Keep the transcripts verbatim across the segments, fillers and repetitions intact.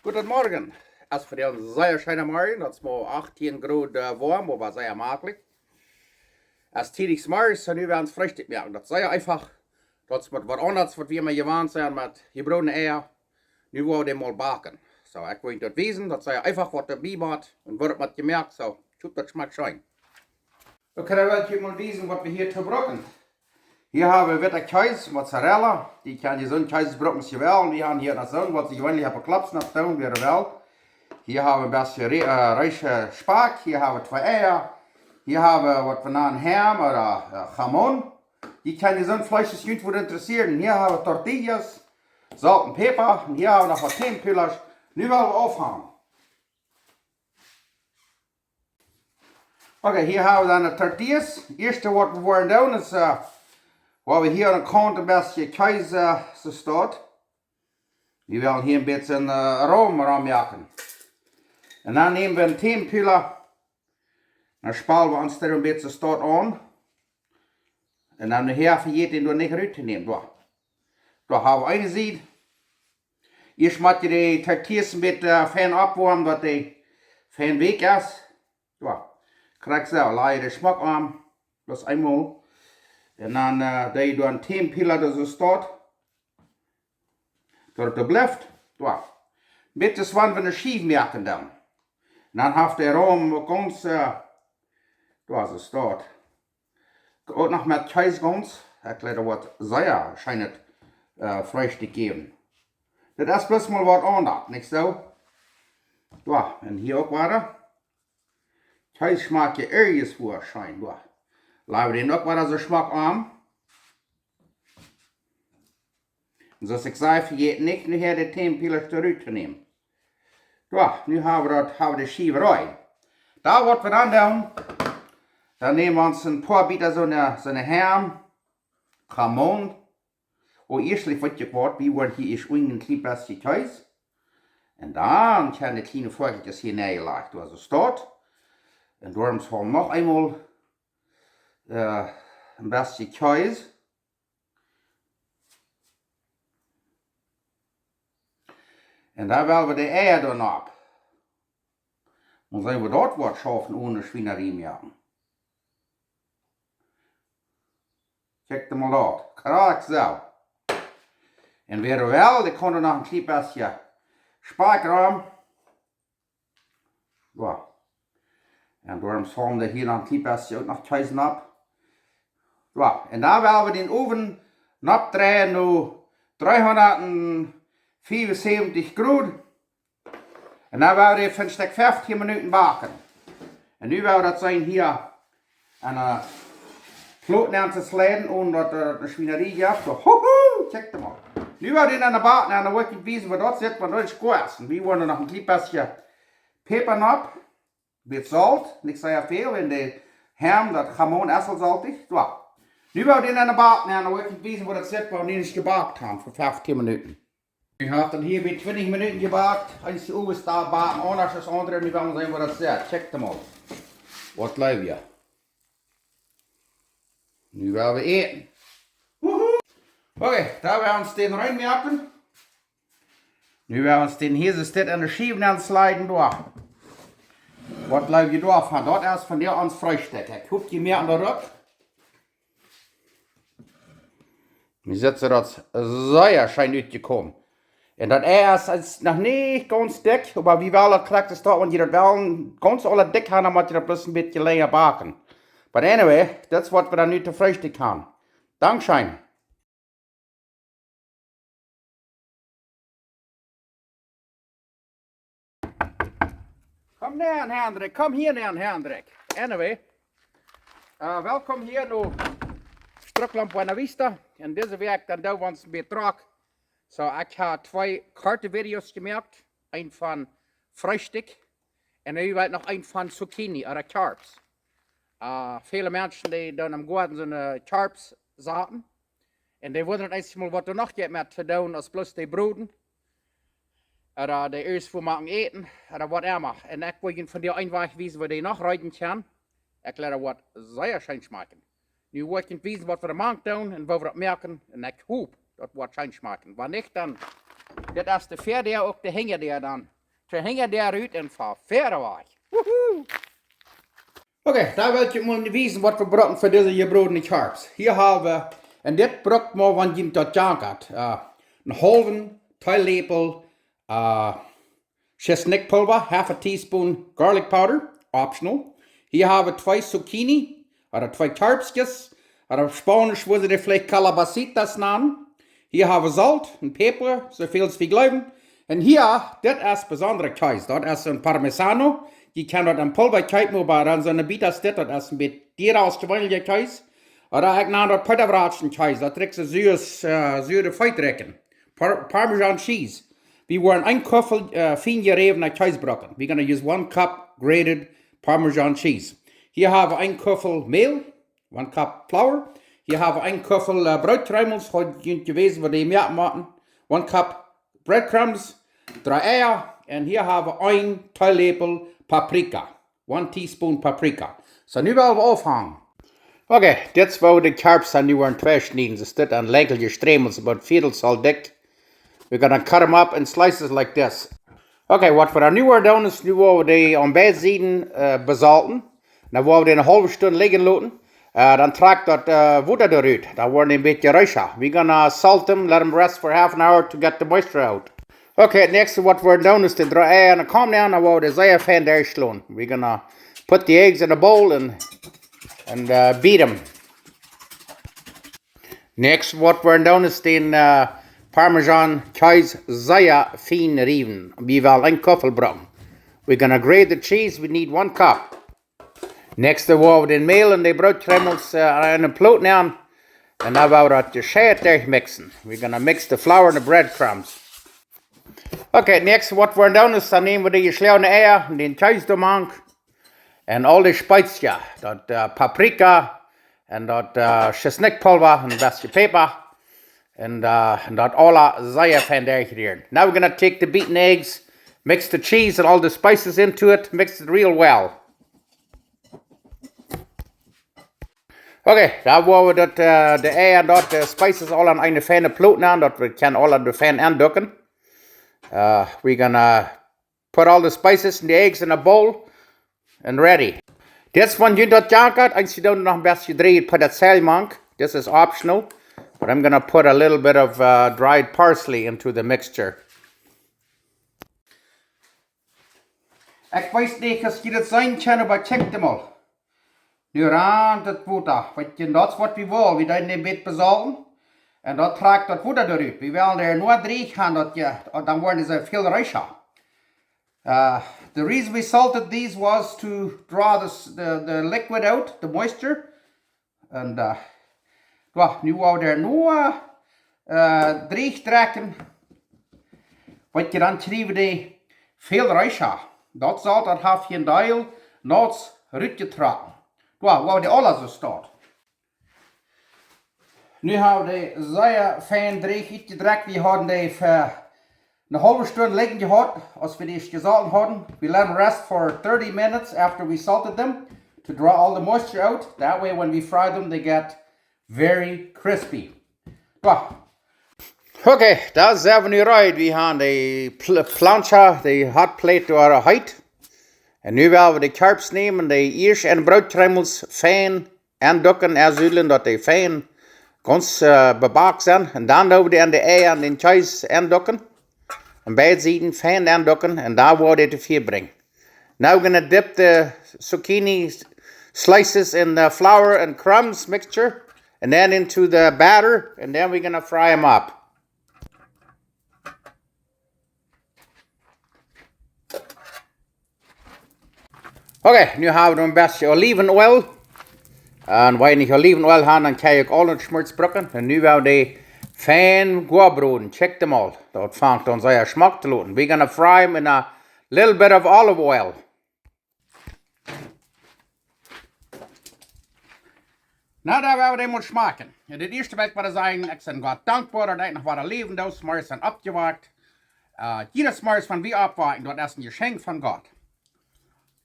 Gooden Morjen. Es fa dän sea scheenen Morjen, daut es mau achtieen Grod, äh, woam, oba sea maklich. Es tiedich zemorjes, un nu woa wie ons Freestikj moaken. Daut es sea eefach, daut es met waut aundasch, waut wie emma jewant sent, met jebrodne Eia. Nu woa wie dee mol baken. Soo, ekj well junt daut wiesen, daut es sea eefach, waut doabie moakt un woat met jemoakt. Soo, ekj hop, daut schmakjt scheen. Okay, dan well ekj junt mol wiesen, waut wie hia too brucken. Hia hab wie witta Kjees, Mozzarella. Dee kaun jie soon Kjees brucken aus jie wellen. Wie haben hia noch soon, waut see jeweenlich opp de Klops noch doonen, wäa well. Hia hab wie een bät re-, äh, reische Spakj. Hia hab wie twee Eia. Hia hab wie waut wie nanen Ham ooda, äh, Jamón. Dee kaun jie soon Fleesch aus junt wudd interessieren. Hia hab wie Tortillas, Solt un Päpa. Un hia hab wie noch waut Tempehlas. Nu well wie aunfangen. Okay, hia hab wie dan de Tortillas. Ieeschte, waut wie woaren doonen, es, äh, woa wie hia aun de Kaunt een bät Kjees, äh, soo staut. Wie wellen hia een bät, äh, Rum, Rum moaken. Un dan näm wie een Tempehlas. Dan spal wie ons doa een bät soo staut aun. Un dan de Häl vejäten, dee doa nich rut to nämen. Doa. Doa hab wie eene Sied. Ieescht mott jie de Tortillas een bät, äh, fein oppwoamen, daut dee fein weekj es. Doa. Krakjt soo, laj jie de Schmock aun. Daut es eemol. Un dan, äh, doo jie doa een Tempehlas, daut es doa. Daut et blift. Doa. Bät soo aus wan wie eene Schiew moaken dan. Un dan haft de Rum gaunz, äh, doa, soo staut. Uk noch met Kjees gaunz. Ekj jleew, daut woat sea scheenet, äh, Freestikj jäwen. Dit es bloos mol waut aundasch, nich soo? Doa, un hia uk wada. Kjees schmakjt je irjens wua scheen, doa. Lot wie dän uk wada soo schmock aun. Un soo aus ekj säd, vejät nich nohäa de Tempehlas doa rut to nämen. Doa, nu hab wie daut, hab wie de Schiew rein. Dan waut wie dan doonen, dan näm wie ons een poa Bieta soone, soone Ham, Jamón. Oh, ieescht, weet jie waut, wie woaren hia ieescht een kjlien bät Kjees. Un dan kjennen de kjliene Vogelkjes hia nenjelajcht, doa soo staut. Un doaromm woa wie noch eemol, äh, een bät Kjees. Un dan woa wie de Eia doa nopp. Mol seenen, woo daut woat schaufen one Schwienarie moaken. Kjikjt mol daut. Krakjt soo. Un wäa well, dee kaun doa noch een kjlien bät Spakj rom. Soo. Un doaromm sellen wie hia noch een kjlien bät uk noch Kjees nopp. Soo. Un dan woa wie dän Owen noppdreien no dreehundatfiefunsäwentich Grod. Un dan woa wie fa een Stekj feftieen Minuten baken. Un nu woa wie daut seenen hia aun de Plot nenn to sliden, one daut et eene Schwienarie jeft. Soo, huhu, kjikjt mol. Nu woa wie dän aun de Bak, un dan woa ekj junt wiesen, woo daut sitt, wan daut es goa. Un wie woaren noch een kjlien bät Päpa nopp. Bät Solt, nich sea väl, un de Ham, daut Jamón es aul soltich. Soo. Nu woa wie dän aun de Bak, un dan woa ekj junt wiesen, woo daut sitt, wan wie dän ieescht jebakt haben fa feftieen Minuten. Wie haben dän hia bie twintich Minuten jebakt. Eenje Owes doa baken aundasch aus aundre. Nu woa wie seenen, woo daut sitt. Kjikjt mol. Waut jleew jie? Nu woa wie äten. Okay, dan woa wie ons dän rein moaken. Nu woa wie ons dän hia soo aun de Schiew nenn sliden doa. Waut jleew jie doavon? Daut es vondoag ons Freestikj. Ekj hop, jie moaken daut uk. Wie seenen, daut es sea scheen utjekomen. Un daut Ei es, es noch nich gaunz dikj, oba wie wellen daut krakjt soo, wan jie daut wellen, gaunz aul dikj haben, dan mott jie daut bloos een bät lenja baken. But anyway, daut es waut wie dan nu to Freestikj haben. Dankscheen. Komm nenn, Hendrik. Komm hia nenn, Hendrik. Anyway. Äh, welkom hia no Strucklaunt Buena Vista. Un dise Wäakj dan doo wie ons een bät drock. Soo, ekj hab twee korte Videos jemoakt. Eent von Freestikj. Un nu woa ekj noch eent von Zucchini ooda Kjarps. Äh, väle Menschen, dee doonen em Goaden soone Kjarps saten. Un dee wundren eenjemol, waut doa noch jeft met to doonen aus bloos dee broden. Ooda dee ieescht fa moaken äten, ooda waut emma. Un ekj well junt vondoag een Wajch wiesen, woo dee noch reeden kjennen. Ekj jleew, daut woat sea scheen schmakjen. Nu woa ekj junt wiesen, waut wie doa mank doonen un woo wie daut moaken. Un ekj hop, daut woat scheen schmakjen. Wan nich, dan Dit es de Väadäa, uk de Hinjadäa dan. De Hinjadäa rut un fa Väa wajch. Wuhu! Okay, dan well ekj mol wiesen waut wie brucken fa dise jebrodne Kjarps. Hia hab wie, un dit brukt mau, wan jie daut jankat, äh, een haulwen Teeläpel, äh, Schisnikjpulwa, half a teaspoon garlic powder, optional. Hia hab wie twee Zucchini, ooda twee Kjarpskjes, ooda opp Spaunisch wudden dee veleicht calabacitas nanen. Hia hab wie Solt un Päpa, soo väl aus wie jleewen. Un hia, dit es besondra Kjees, daut es een Parmesano. Jie kjennen daut em Pulwa kjeepen, oba dan sent de Bietas dit, daut es een bät diera aus jeweenelja Kjees. Ooda ekj nan daut Pottwratsjen Kjees, daut rikjt soo sua, äh, sua Fett rikjen. Par-, Parmesan cheese. Wie woaren een Kuffel, äh, fien jeräwna Kjees brucken. We're gonna use one cup grated Parmesan cheese. Hia hab wie een Kuffel Mäl, one cup flour. Hia hab wie een Kuffel, äh, Brootkjreemels, haud ekj junt jewäsen, waut dee mea motten. One cup breadcrumbs, dree Eia. Un hia hab wie een Teeläpel Paprika. One teaspoon paprika. Soo, nu well wie aunfangen. Okay, dit es woo de Kjarps dan nu woaren tweischnieden. See sent dan lenkelje Strämels, about een Viedel soo dikj. We're gonna cut them up in slices like this. Okay, waut wie dan nu woaren doonen es, nu woa wie dee aun beid Sieden, äh, besolten. Dan woa wie dee eene haulwe Stund lijen loten. Äh, dan trakjt daut, äh, Wota doarut. Dan woaren dee een bät reescha. We're gonna salt them, let them rest for half an hour to get the moisture out. Okay, daut näakjste waut wie doonen es de dree Eia en de Kom nämen, dan woa wie dee sea fein derchschlonen. We're gonna put the eggs in a bowl and, and, uh, beat them. Näakjste waut wie doonen es dän, uh, Parmesan Kjees sea fein riewen. Wie wellen een Kuffel brucken. We're gonna grate the cheese, we need one cup. Näakjste woa wie daut Mäl un de Brootkjreemels, äh, en eene Plot nämen. Un dan woa wie daut jescheit derchmixen. We're gonna mix the flour and the breadcrumbs. Okay, näakjste waut wie doonen es, dan näm wie de jeschlogne Eia un dän Kjees doamank. Un aul de Spezia, daut, äh, Paprika un daut, äh, Schisnikjpulwa un een bät Päpa. Un, äh, un daut aules sea fein derchrieren. Now we're gonna take the beaten eggs, mix the cheese and all the spices into it, mix it real well. Okay, dan woa wie daut, äh, de Eia un daut, de Spices aula en eene feine Plot nämen, daut wie kjennen aula doa fein aunducken. Uh, we're gonna put all the spices and the eggs in a bowl and ready. Dit es wan junt daut jankat, wan jie dan noch een bät drieeje Petersilie mank. This is optional, but I'm gonna put a little bit of, uh, dried parsley into the mixture. Ekj weet nich aus jie daut seenen kjennen, oba kjikjt emol. Nu rant daut Wota. Weet jie, daut es waut wie wellen. Wie deeden dän bät besolten. Un daut trakjt daut Wota doarut. Wie wellen dee nu dreech haben, daut je, dan woaren dee soo väl reescha. Uh, the reason we salted these was to draw the, s- the, the liquid out, the moisture. Un, äh, jo, nu woa wie dee nu, äh, dreech trakjen. Waut jie dan kjrieen, dee väl reescha. Daut Solt, daut haft hia een Deel Solt rutjetrocken. Jo, woa wie dee aula soo stonen. Nu hab wie dee sea fein dreech utjetrakjt. Wie hauden dee fa eene haulwe Stund lijen jehaut, aus wie dee jesolten hauden. We let them rest for thirty minutes after we salted them to draw all the moisture out. That way, when we fry them, they get very crispy. Jo. Okay, dan sent wie nu reed. Wie haben de pl- plancha, de hot plate doa heet. Un nu woa wie de Kjarps nämen, dee ieescht en Brootkjreemels fein aunducken, aunsuddlen, daut dee fein gaunz, äh, bebakt sent. Un dan doo wie dee en de Eia un dän Kjees aunducken. Aun beid Sieden fein aunducken. Un dan woa wie dee to Fia brinjen. Now we're gonna dip the zucchini s- slices in the flour and crumbs mixture and then into the batter, and then we're gonna fry them up. Okay, nu hab wie een bät Olivenoil. Un wan jie nich Olivenoil haben, dan kjenn jie uk Olenschmolz brucken. Un nu woa wie dee fein goa broden. Kjikjt emol. Daut fangt aun sea schmock to loten. We're gonna fry them in a little bit of olive oil. Nu, dan woa wie dee mol schmakjen. Un daut ieeschte well ekj mau sajen, ekj sie Gott dankboa, daut ekj noch woa läwen doo, zemorjes oppjewoakt. Äh, jieda Zemorjes wan wie oppwoaken, daut es een Jeschenkj von Gott.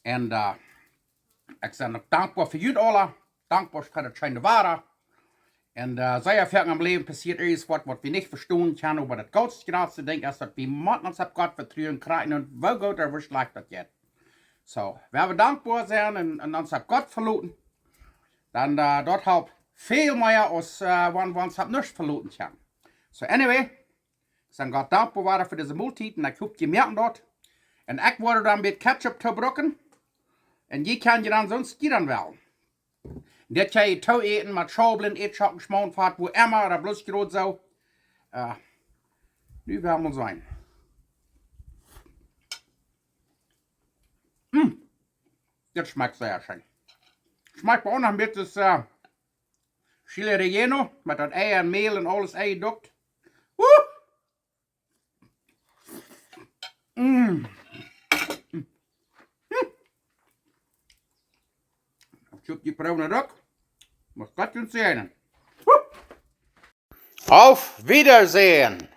Un, äh, ekj sie uk dankboa fa junt aula, dankboa fa daut scheene Wada. Un sea foaken em Läwen passieet irjent waut, waut wie nich vestonen kjennen, oba daut gaunz jratste Dinkj es, daut wie motten ons opp Gott vetruen, krakjt endoont woo goot ooda woo schlajcht daut jeit. Soo, wan wie dankboa sent un ons opp Gott veloten, dan daut halpt väl mea aus wan wie ons opp nuscht veloten kjennen. Soo, anyway, ekj sie Gott dankboa wada fa dise Moltiet un ekj hop jie moaken daut. Un ekj woa dan bät Ketchup too bruken. Un jie kjennen je dan soont jie dan wellen. Dit kjenn jie too äten met Schaublen, Ätschoken, Schmauntfat, woo emma, ooda bloos jrod soo. Nu woa wie mol seenen. Dit schmakjt sea scheen. Schmakjt bie ons noch een bät aus Chile Relleno, met daut Ei un Mäl un aules enjedukt. Ekj hop jie proowen daut uk. Mott Gott junt säajnen. Auf Wiedersehen!